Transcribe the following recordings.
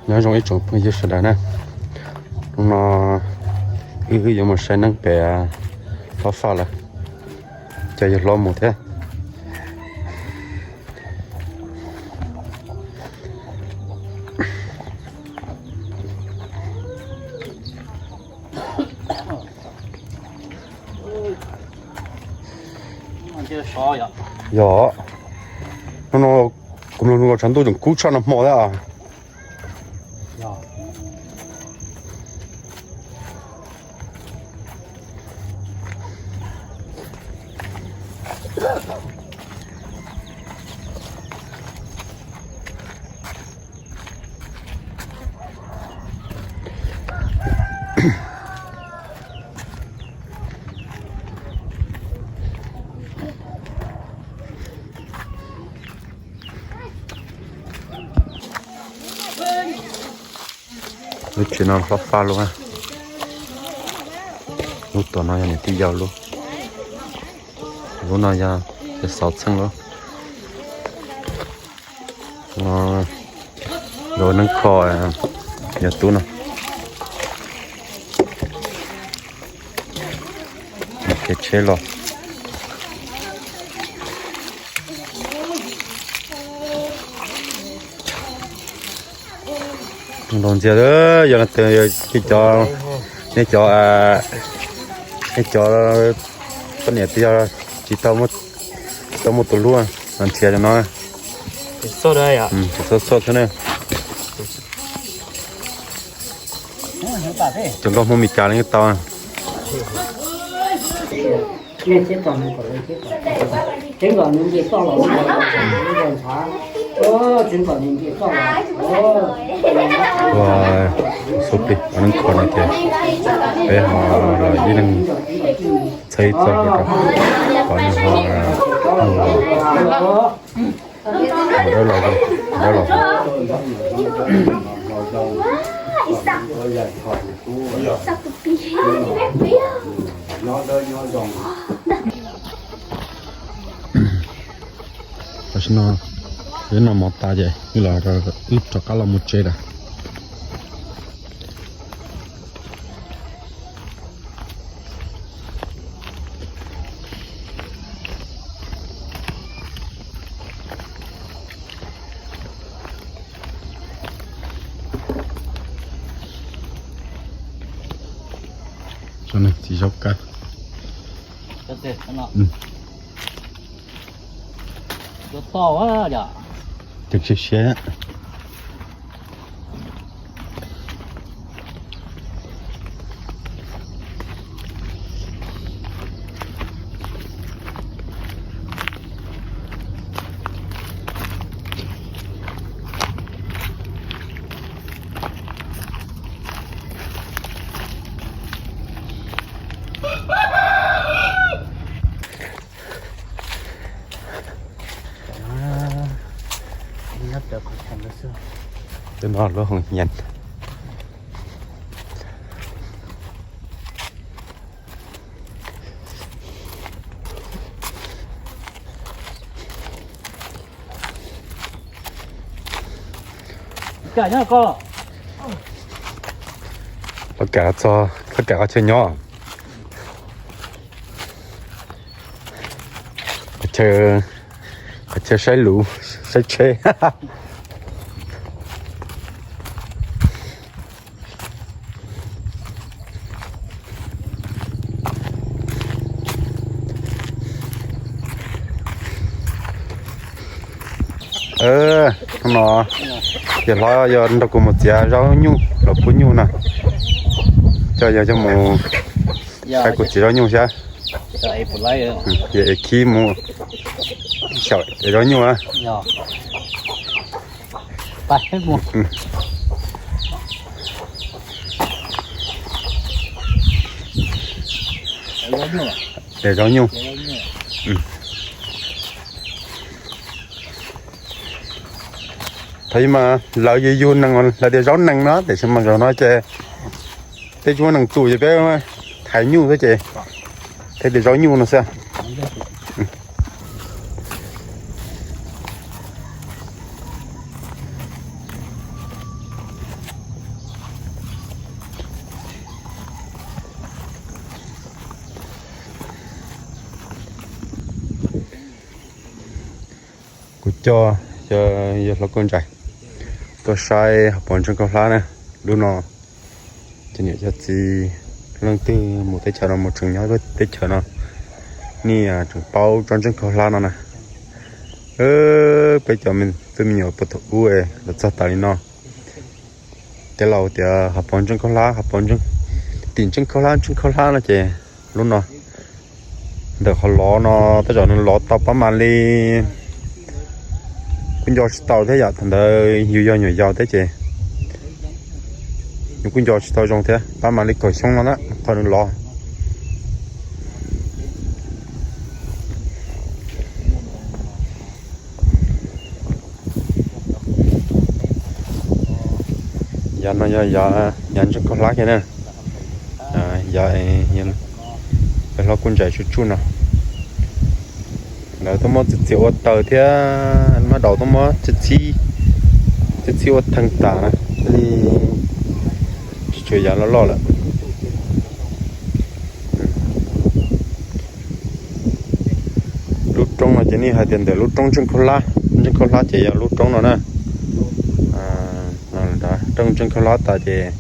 Nyob zoo ib tsoom phooj ywg sawv daws na, hnub no wb yuav mus saib neeb pem Hlob Faj lawm, coj yawg hlob mus thiab. Yog, hnub no kuv mloog tshav ntuj tseem kub tshaj nag hmo thiab. Lub tsev no Hlob Faj lub, lub tom no yog niam tij yau lub, lub no yog yawg xauv txheej lub. Yog neeb kho yawg tub no. Kev tsheb los. Nrog ntxias, yog nej cov, nej cov, nej cov poj niam twb yog tsis tau muaj tus hlub los nrhiav no, txhob txhob thiab na. Cov nkauj Hmoob Mes Kas los yeej tau. Ua xub plig neeb kho no ces peb ho los ib leeg txhawb ib txog rau kom nws ho mus dawb los, dawb los. Tam sim no wb noj mov tas ces wb los, wb rov qab los mus tsev lawm. Txiv zaub kab. Tus siab siab. Tus no lub hoos hias. Lawv kam txog, lawv kam qhov chaw nyob. Qhov chaw, qhov chaw saib luv, saib tsheb. Hnub no yawg hlob yuav nrog kuv mus txiav zaub nyuj los pub nyuj no. Coj yawg coj mus saib kuv txiav zaub nyuj xyab. Yawg es khib mus xyaum zaub nyuj na. Es zaub nyuj. Thaum ub mas lawv yug yug nees lawv tias zaub nees no, tiam sis mas zaum no ces peb tsis muaj nees txus ces peb thaiv nyuj xwb ces thiaj tias zaub nyuj no xwb. Coj, coj yawg hlob Kuj Ntsaim tuaj saib hauv paus ntseej khaub hlab na. Lub no cov niam cov txiv leej twg mus teb chaws no mus tseem nyob lub teb chaws no, nej tseem paub tsob ntseej khaub hlab no na. Peb cov me tub me nyuam puag thaum ub los txog tas li no, cov laus tias hauv paus ntseej khaub hlab, hauv paus ntseej, tim ntseej khaub hlab, ntseej khaub hlab no ces lub no ntawm qhov lov no, tej zaum nws lov tau pab mam li, kuj nco tsis tau thiab yom. Thaum ntawd yus yog nyuam yaus thiab ces yus kuj nco tsis tau zoo thiab, pab mam li kaum xyoo no na qhov nws lov. Yav no yog yav ntseej khaub hlab kiag na. Yav hlob Kuj Ntsaim tsuj tsuj no, lawv tuaj muab txiav txiav ua taws thiab, mab daus tuaj muab txhib txhib ua theej tas na, thiaj li tsis tshuav yav loj loj lawm. Lub roob no ces nej hais tias ntawm lub roob ntseej khaub hlab, ntseej khaub hlab ces yog lub roob no na. Roob ntseej khaub hlab tas ces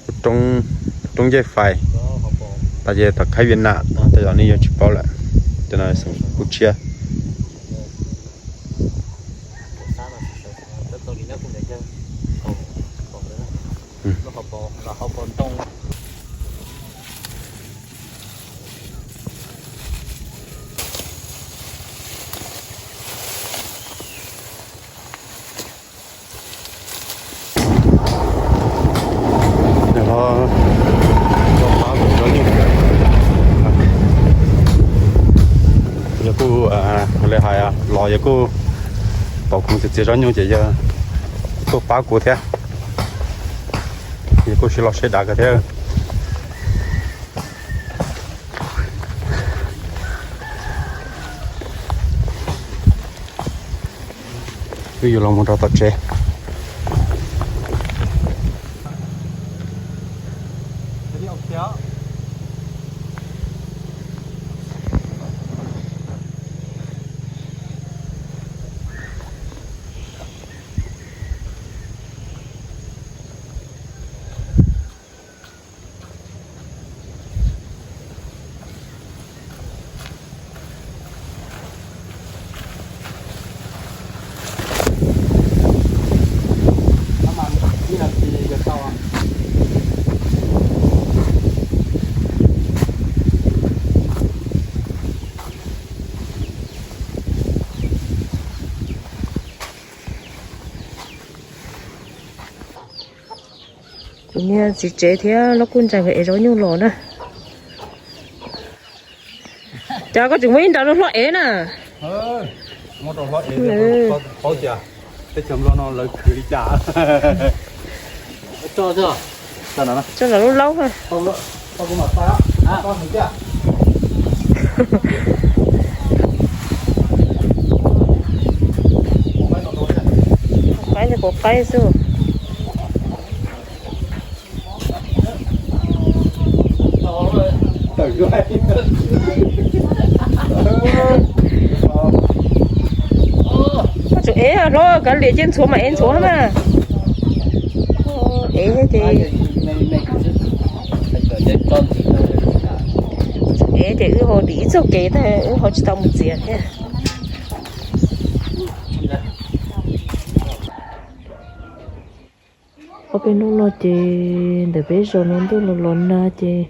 lub roob, roob ncej fais tas ces tom khab Viaj Nam, tej zaum nej yuav tsis paub lawm, cov no xeem Kuj Tshiab. Yog kuj, li hais los yog kuj pom kuv txiav txiav tsob nyuj ces yog kuj pab kuv thiab, yog kuj sib los sib dav kawg thiab. Wb yuav los mus rau tom tsev. Kuv niag txiv tsev thiab hlob Kuj Ntsaim nkawd ev zaub nyuj los na. Cas koj tseem muaj ib nra lub hlob ev na? Paub tias teb chaws Nplog no lawv khwv li cas. Tso nram lub laub. Qaib, kuv qaib xwb. Koj tseem ev hlob, kav liam cia ntxhuav mas ev ntxhuav na. Ev thiab ces, ev ces wb ho dim ib txoj kev tag wb ho tsis tau mus txiav thiab. Ob peb hnub no ces ntawm peb zos no ntuj los los nag ces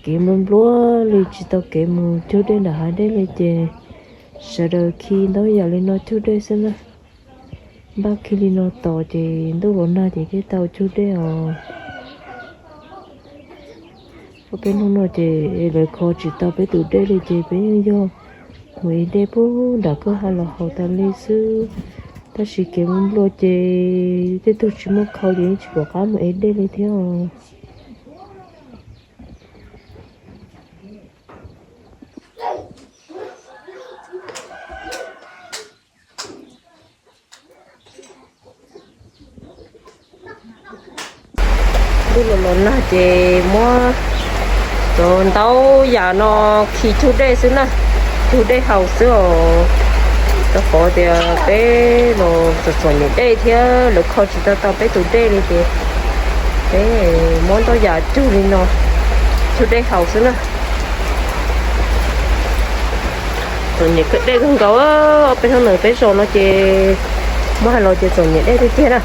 kev nplua nplua li, tsis tau kev mus cug dej nram hav dej li ces sawv daws khi ntaub yam li no cug dej xwb na. Npaj khi li no tos ces ntuj los nag ces thiaj tau cug dej os. Ob peb hnub no ces lawv kho tsis tau peb tus dej li ces peb yeej yog mus ev dej puag nram kwj ha los haus tas li xwb. Tab sis kev nplua nplua ces tej tug tsis muaj khau ces yeej tsis pom qab mus ev dej li thiab os. Ntuj los los nag ces muab cov ntaub yam no khi cug dej xwb na, cug dej haus xwb os. Rau qhov tias peb los txom txom nyem dej thiab lawv kho tsis tau tau peb tus dej li ces peb muab ntau yam cug li no, cug dej haus xwb na. Txom nyem dej kawg nkaus, ob peb hnub no peb zos no ces muab hais los ces txom nyem dej tiag tiag na.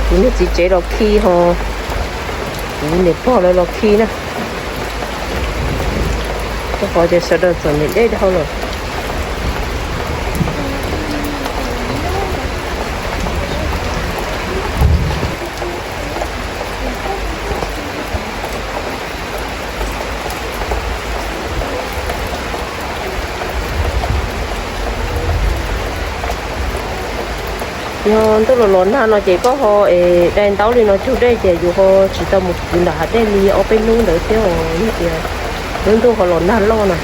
Kuv niag txiv tsev los khi ho kuv niam pog lawv los khi na. Rau qhov tias sawv daws txom nyem dej dhau lawm. Yog ntuj los los nag no ces koj ho es dai ntaub li no cug dej ces yus ho tsis tau mus kwv nram hav dej li ob peb hnub ntawd thiab os, yog tias lub ntuj ho los nag loj na.